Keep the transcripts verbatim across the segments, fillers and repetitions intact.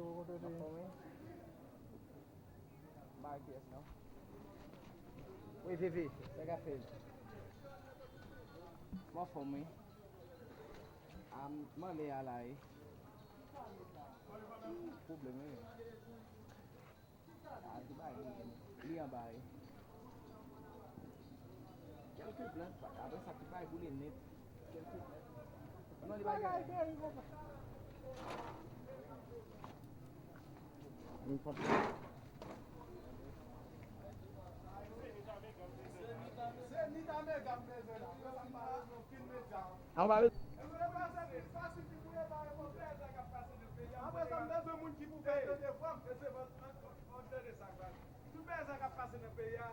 Anfòm wi. M pa wè kiyès non. Wi, Vivi, sa k ap fèt? M anfòm wi. A, m anlè a la wi. Pwoblèm wi. A, Dubai, li anba wi. Kèlke plant, apre sa ki bay boule nèt. Kèlke plant. Non, li bay gagay. Li konprann. Anba. Apre sa, m bezwen moun ki pou fè tande vwa m. Tande sa k pase nan peyi a.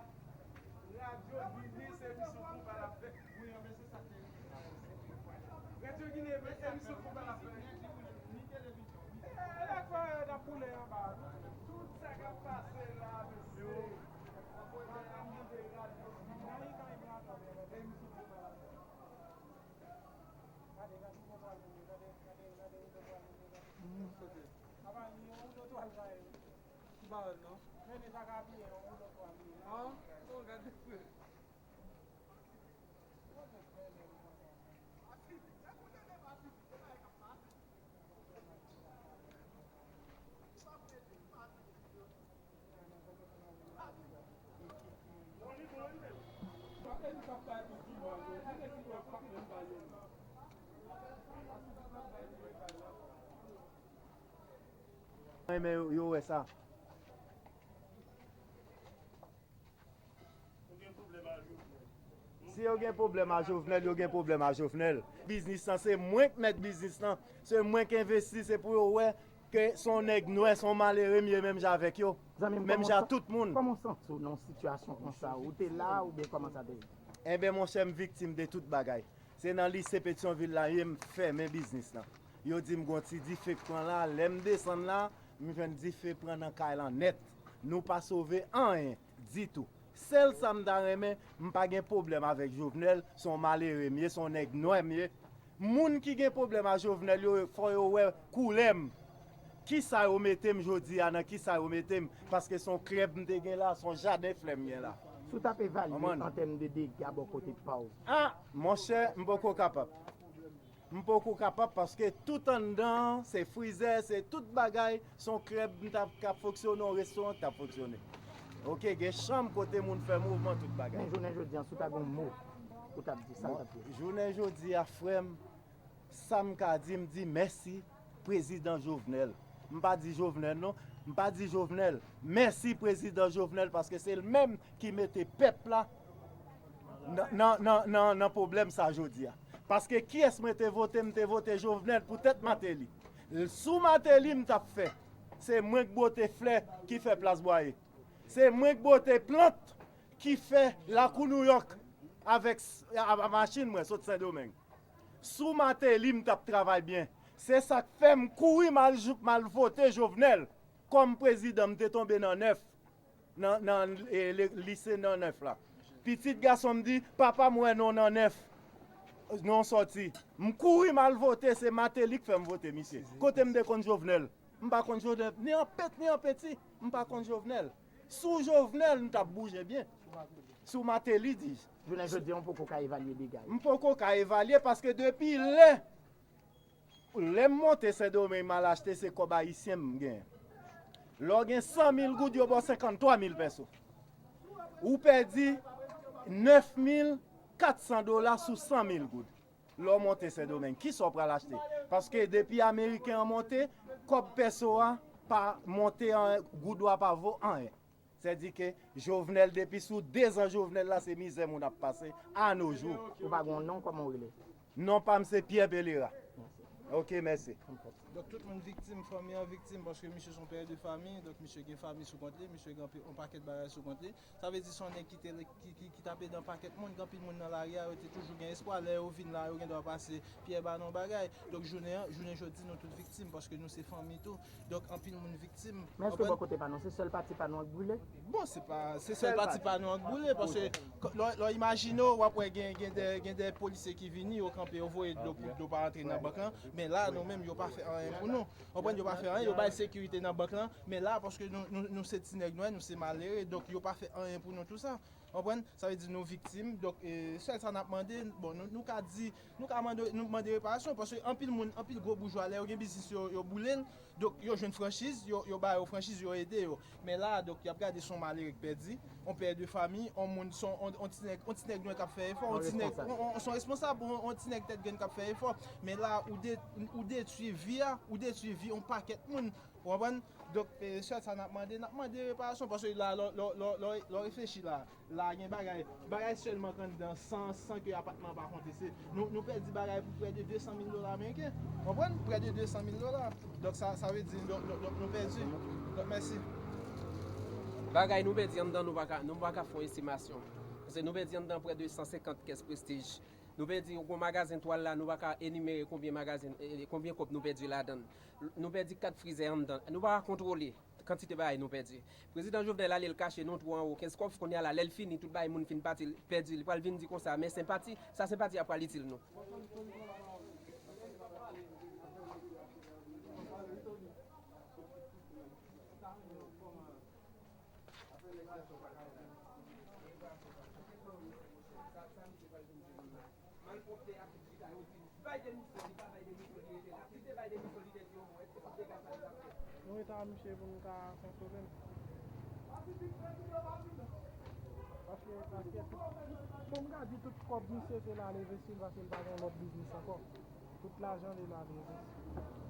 Radyo Ginen, se emisyon konba l ap fè. Radyo Ginen, emisyon konba l ap fè. E lè kwè n ap boule anba. Tout sa k ap pase la, mesye. Mwen ap mande radyo Ginen, emisyon konba l ap fè. Gade, gade, gade, gade, gade, gade, gade, gade. Apa, ni yon ou lòt wal gaye. Ki bagay non? Men li pa ka bliye yon ou lòt wal li. An? Bon, gade fre. Mwen renmen yo, yo wè sa. Si yo gen pwoblèm a Jovenel, yo gen pwoblèm a Jovenel. Biznis lan, se mwen k mèt biznis lan. Se mwen k envesti, se pou yo wè ke se yon nèg nwè, se yon malere m ye menm jan avèk yo. Zanmi m, menm jan tout moun. Kòman w santi w nan yon sitiyasyon konsa? Ou te la oubyen kòman sa te ye? Enben, monchè, m viktim de tout bagay. Se nan lise Petyonvil la ye m fèmen biznis lan. Yo di m gon ti dife k pran la, lè m desann la, m jwenn dife pran nan kay lan nèt. Nou pa sove anyen ditou. Sèl sa m ta renmen, m pa gen pwoblèm avèk Jovenel, se yon malere m ye, se yon nèg nwè m ye. Moun ki gen pwoblèm a Jovenel yo, fò yo wè koulè m. Kisa yo mete m jodi a, nan kisa yo mete m? Paske se yon klèb m te gen la, se yon jaden flè m gen la. Si w t ap evalye an tèm de dega bò kote pa w. A, monchè, m poko kapab. M poko kapab paske tout anndan an, se frizè, se tout bagay, se yon klèb m t ap, k ap fonksyone, yon restoran k t ap fonksyone. Oke, gen chanm kote moun fè mouvman, tout bagay. Men jounen jodi a, si w ta gen yon mo ou t ap di, sa w t ap di? Jounen jodi a, frè m, sa m ka di, m di mèsi, Prezidan Jovenel. M pa di Jovenel, non. M pa di Jovenel. Mèsi, Prezidan Jovenel, paske se l menm ki mete pèp la nan, nan, nan, nan, nan pwoblèm sa jodi a. Paske kiyès mwen te vote? M te vote Jovenel poutèt Martelly. Sou Martelly m t ap fè. Se mwen k bwote flè ki fè Plas Bwaye. Se mwen k bwote plant ki fè lakou Nouyòk avèk s-, a, a machin mwen sot Sendomeng. Sou Martelly m t ap travay byen. Se sa k fè m kouri m al jou-, m al vote Jovenel kòm prezidan. M te tonbe nan nèf, nan, nan, e, le-, lise nan nèf la. Pitit gason m di, "Papa, m wè non nan nèf, non sòti." M kouri m al vote, se Martelly k fè m vote misye. Kote m te konn Jovenel? M pa konn Jovenel, ni an pet, ni an peti. M pa konn Jovenel. Sou Jovenel, m t ap bouje byen. Sou Martelly, di. Jounen jodi a, w poko ka evalye dega yo. M poko ka evalye paske depi lè, lè m monte Sendomeng, m al achte, se kòb ayisyen m gen. Lè w gen san mil goud, yo ba w senkanntwa mil pèso. Ou pèdi nèf mil kat san dola sou san mil goud. Lè w monte Sendomeng, kisa w pral achte? Paske depi ameriken an monte, kòb pèso a pa monte, an, goud ou a pa vo anyen. Sèdi ke Jovenel, depi sou dezan Jovenel la, se mizè moun ap pase a no jou. Ou pa gen yon non, kòman w rele? Non pa m se Pierre Pelera. Oke, mèsi. Donk, tout moun viktim, fanmi an viktim, paske misye se yon pè de fanmi, donk misye gen fanmi sou kont li, misye gen anpil, yon pakèt bagay sou kont li. Sa vle di se yon nèg ki te, ki, ki, ki t ap ede yon pakèt moun, gen anpil moun nan lari a, yo te toujou gen espwa, lè yo vin la, yo gen dwa pase pyè ba nou bagay. Donk, jounen an, jounen jodi, nou tout viktim, paske nou se fanmi tou. Donk, anpil moun viktim. Men èske bò kote pa nou, se sèl pati pa nou an k boule? Bon, se pa, se sèl pati pa nou an k boule, paske lè, lè w imajine w, w ap wè gen, gen de, gen de polisye ki vini, yo kanpe, yo voye dlo pou dlo pa antre nan bank lan. Men la, nou menm, yo pa fè anyen. pou nou. Konprann, yo pa fè anyen, yo bay sekirite nan bank lan, men la, paske nou, nou, nou se ti nèg nwè, nou se malere, donk yo pa fè anyen pou nou, tou sa. Konprann? Sa vle di nou viktim. Donk, e, sèl sa n ap mande, bon, nou, nou ka di, nou ka mande, nou mande reparasyon, paske anpil moun, anpil gwo boujwa, lè yo gen biznis yo, yo boule l, donk yo jwenn franchiz, yo, yo ba yo franchiz, yo ede yo. Men la, donk, y ap gade se yon malere k pèdi, yon pè de fanmi, yon moun, se yon, yon, yon ti nèg, yon ti nèg nwè k ap fè efò, yon ti nèg, yon, yon, se yon responsab, yon, yon ti nèg tèt grenn k ap fè efò. Men la, ou de-, ou detwi vi a, ou detwi vi yon pakèt moun. Ou konprann? Donk, e, sèl sa n ap mande, n ap mande reparasyon, paske la, lè, lè, lè, lè, lè w reflechi la, la gen bagay, bagay sèlman k anndan san, san ke apatman pa konte. Se, nou, nou pèdi bagay pou prè de de san mil dola ameriken. Konprann? Prè de de san mil dola. Donk, sa, sa vle di, donk, donk, donk, nou pèdi. Donk, mèsi. Bagay nou pèdi anndan, nou pa ka, nou pa ka fè yon estimasyon. Paske nou pèdi anndan prè de san senkant kès Prestige. Nou pèdi yon gwo magazen twal la, nou pa ka enimere konbyen magazen, e, konbyen kòb nou pèdi ladan l. Nou pèdi kat frizè anndan. Nou pa ka kontwole kantite bagay nou pèdi. Prezidan Jovenel ale l kache nan yon twou anwo kenz kòf, kounye a la, lè l fini, tout bagay moun fin pati, l pèdi, li pral vin di konsa, men senpati, sa senpati a pral itil nou. Malpwòpte ak chita yo vin bay demisyon, li pa bay demisyon, li rete la. Si l te bay demisyon, li te di yon mo, èske se dega sa li t ap fè? Nou rete a misye pou nou ka kontwole l. Paske, paske tout, bon, m ka di tout kòb misye se la leve si l, paske l pa gen lòt biznis ankò. Tout lajan li la leve si.